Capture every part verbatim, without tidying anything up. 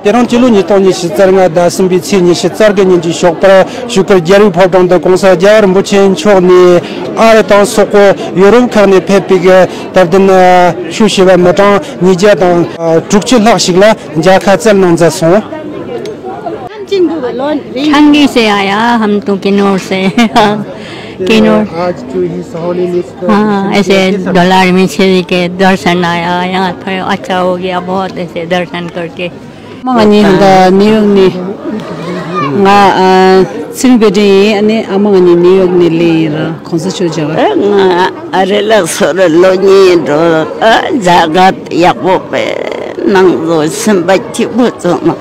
དེ་རིང་སྤྱི་ལོ་ཉིས་སྟོང་ཉི་ཤུ་རྩ་ལྔ་ཟླ་གསུམ་པའི་ཚེས་ཉི་ཤུ་རྩ་དགུ་ཉིན་གྱི་ཞོགས་པར་བཞུགས་སྒར་རྒྱལ་བའི་ཕོ་བྲང་དུ་༸གོང་ས་༸རྒྱལ་བ་རིན་པོ་ཆེ་མཆོག་ནས་ཨ་རི་དང་སོག་པོ་ཡོ་རོབ་ཁག་ནས་ཕེབས་པའི་དད་ལྡན་ཆོས་ཞུ་བ་མི་གྲངས་ཉིས་བརྒྱ་དང་དྲུག་ཅུ་ལྷག་ཞིག་ལ་མཇལ་ཁ་བསྩལ་གནང་མཛད་སོང་། ཁྱེད་ཀྱིས་ཟེར་ཡ་ཡ་ཧམ་ཏུ་ཀི་ནོར་ཟེར། ཀི་ནོར། ཨ་ཅུ་ཧི་ས་ཧོ་ནི་ནི་སི་ཨ་ཨེ་སེ་ཌོ་ལར་མི་ཆེ་བི་ཀེ་དར་ཤན་ཨ་ཡ་ཡ་ཐོ་ཨ་ཅའོ་གི་ཨ་བོ་ཏེ་སེ་དར་ཤན་ཀར་ཀེ། ཨ་མ་ང་གཉིས་ཧན་ད་ནིའུ་ཡོག་ནས། ང་ཨ་ཚེ་རིང་དཔལ་སྒྲོན་ཡིན། ཨ་ནི་ཨ་མ་ང་གཉིས་ནིའུ་ཡོག་ནས་སླེབས་ཡིན་ར། གོང་ས་མཆོག་མཇལ་ཁ། ང་ཨ་རི་ལ་སོ་ར་ལོ་གཉིས་འགྲོ། ཨ་མཇལ་ཁ་ཡག་པོ་དཔེ་གནང་། བཟོ་སེམས་པ་སྐྱིད་པོ་བྱུང་།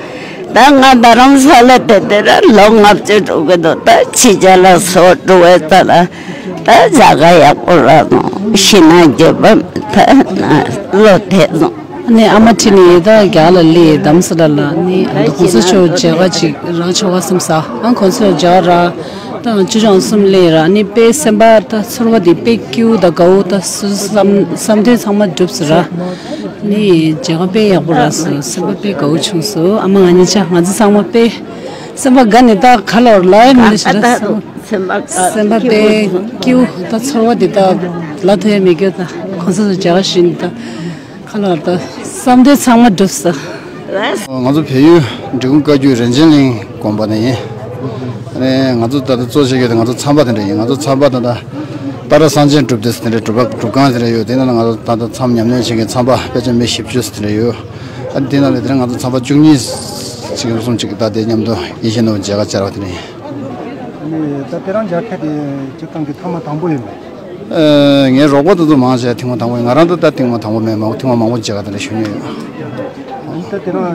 ད་ང་རྡ་རམ་ས་ལ་དེ་དེ་ར་ལོ་ལྔ་བཅུ་འགྲོ་གི་འདུག་ད་ཕྱི་རྒྱལ་ལ་སོ་འགྲོ་བའི་ད་ལ་ད་མཇལ་ཁ་ཡག་པོ་རག་སོང་། ཤི་ན་འགྱོད་པ་མི་ཐད་ན་བློ་བདེ་སོང་། ནི་ཨ་མ་ཁྲིད་ནས་ད་རྒྱ་ལ་སླེབས། རྡ་རམ་ས་ལ་ལ་ནི་ད་གོང་ས་མཆོག་མཇལ་ཁ་ཅིག་རག་ཆོག་ག་བསམ་ས། ཨང་གོང་ས་མཆོག་མཇལ་རག་ད་ཅུ་ཅང་གསུམ་སླེབས་ར། ནི་དཔེ་སེམས་པ་ད་ཚོར་བ་དེ་དཔེ་སྐྱིད་པོ་ད་དགའ་བོ། ད་སུ་བསམ་བསམ་དོན་ཚང་མ་འགྲུབ་སོང་ར། ནི་མཇལ་ཁ་དཔེ་ཡག་པོ་རག་སོང་། སེམས་པ་དཔེ་དགའ་བོ་བྱུང་སོང་། ཨ་མ་ང་གཉིས་ཆ་ང་ཚོ་ཚང་མ་དཔེ་སེམས་པ་དགའ་ནས་ད་ག་ལོར་ལ་ཡ་མི་ལ་ཞིག་ར། སེམས་པ་དཔེ་སྐྱིད་པོ་ད་ཚོར་བ་དེ་ད་ལ་ཐོན་ཡ་མི་དགོས། ད་གོང་ས་མཆོག་མཇལ་ཁ་ཞུས་ནས་ད་ག་ལོར་ད་བསམ་དོན་ཚང་མ་འགྲུབ་སོང་། ང་ཚོ་བལ་ཡུལ་འབྲི་གུང་བཀའ་བརྒྱུད་རིན་ཆེན་གླིང་དགོན་པ་ནས་ཡིན། ཨ་ནི་ང་ཚོ་ད་ལྟ་གཙོ་བྱེད་ཀྱི་དེ་ང་ཚོ་ཚངས་པ་དེ་འདྲ་ཡིན། ང་ཚོ་ཚངས་པ་ད་ལྟ་ཏཱ་ར་སངས་རྒྱས་སྒྲུབ་སྡེ་དེ་འདྲ་སྒྲུབ་པ་སྒྲུབ་ཁང་དེ་འདྲ་ཡོད། དེ་ནང་ལ་ང་ཚོ་ད་ལྟ་མཚམས་ཉམས་ལེན་བྱེད་མཁན་ཚངས་པ་དཔེ་ཆ་མི་བཞི་བཅུ་དེ་འདྲ་ཡོད། ཨ་ནི་དེ་ནང་ལ་དེ་རིང་ང་ཚོ་ཚངས་པ་བཅུ་གཉིས་ཅིག་གསུམ་ཅིག་ད་དེ་མཉམ་དུ་ཡིད་བཞིན་ནོར་བུ་མཇལ་ཁ་བཅར་བ་དེ་འདྲ་ཡིན། ཨ་ནི་ད་དེ་རིང་མཇལ་ཁ་དེ་སྤྱིར་བཏང་གི་ཐེངས་མ་དང་པོ་ཡིན་པས། ཨ། ངའི་རོགས་པ་དེ་ཚོ་མང་ཆེ་ཐེངས་མ་དང་པོ་ཡིན། ང་རང་ད་ལྟ་ཐེངས་མ་དང་པོ་མེད། མང་ཐེངས་མ་མང་པོ་མཇལ་ཁ་དེ་འདྲ་ཞུ་མྱོང་ཡོད། ཨ་ནི་ད་དེ་རིང་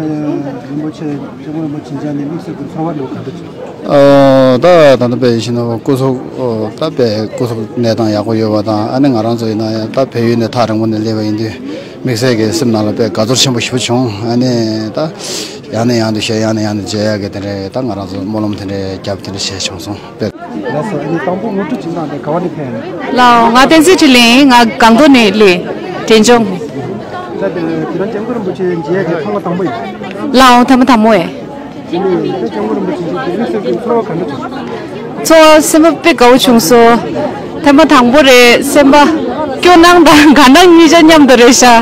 རིན་པོ་ཆེ་སྐྱབས་མགོན་རིན་པོ་ཆེ་མཇལ་ནས་དམིགས་བསལ་གྱི་ཚོར་བ་འདྲ་བོ་ག་འདྲ་བྱུང་། ཨ། ད་ད་ལྟ་དཔེ་ཡིད་བཞིན་ནོར་བུ་སྐུ་གཟུགས། ཨོ། ད་དཔེ་སྐུ་གཟུགས་གནས་སྟངས་ཡག་པོ་ཡོད་པ་དང་། ཨ་ནི་ང་རང་ཚོ་ཡིན་ན་ཡང་ད་བལ་ཡུལ་ནས་ཐག་རིང་པོ་ནས་སླེབས་པ་ཡིན་དུས་དམིགས་བསལ་གྱི་སེམས་ནང་ལ་དཔེ་དགའ་ཚོར་ཆེན་པོ་ཞེ་པོ་བྱུང་། ཨ་ནི་ད་ཡང་ནས་ཡང་དུ་བཤད། ཡང་ནས་ཡང་དུ་མཇལ་ཡག་གི་དེ་འདྲའི་ད་ང་རང་ཚོ་སྨོན་ལམ་དེ་འདྲའི་བརྒྱབ། དེ་འདྲ་བྱས་བྱུང་སོང་། དཔེ། ལགས་སོ། ཨ་ནི་དང་པོ་ངོ་སྤྲོད་ཅིག་གནང་དང་། ག་བ་ནས་ཕེབས་ཡིན། ལགས་འོང་། ང་བསྟན་འཛིན་འཕྲིན་ལས་ཡིན། ང་སྒང་ཏོག་ནས་སླེབས། འབྲས་ལྗོངས། ད་དེ་དེ་རིང་སྐྱབས་མགོན་རིན་པོ་ཆེ་མཇལ་ཡག་གི་ཐེངས་མ་དང་པོ་ཡིན། ལགས་འོང་། ཐེངས་མ་དང་པོ་ཡིན། དེ་ནས་ད་སྐྱབས་མགོན་རིན་པོ་ཆེ་མཇལ་དུས་དམིགས་བསལ་གྱི་ཚོར་བ་ག་འདྲ་བྱུང་། ཚོར་བ་སེམས་པ་དཔེ་དགའ་བོ་བྱུང་སོང་། ཐེངས་མ་དང་པོ་རེད། སེམས་པ་སྐྱོ་སྣང་དང་དགའ་སྣང་གཉིས་ཆ་མཉམ་དུ་རེད་ཤག་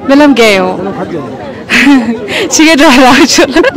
སྨོན་ལམ་རྒྱག་ཡོང་། ཕྱི་རྒྱལ་འགྲོ་རག་བྱུང་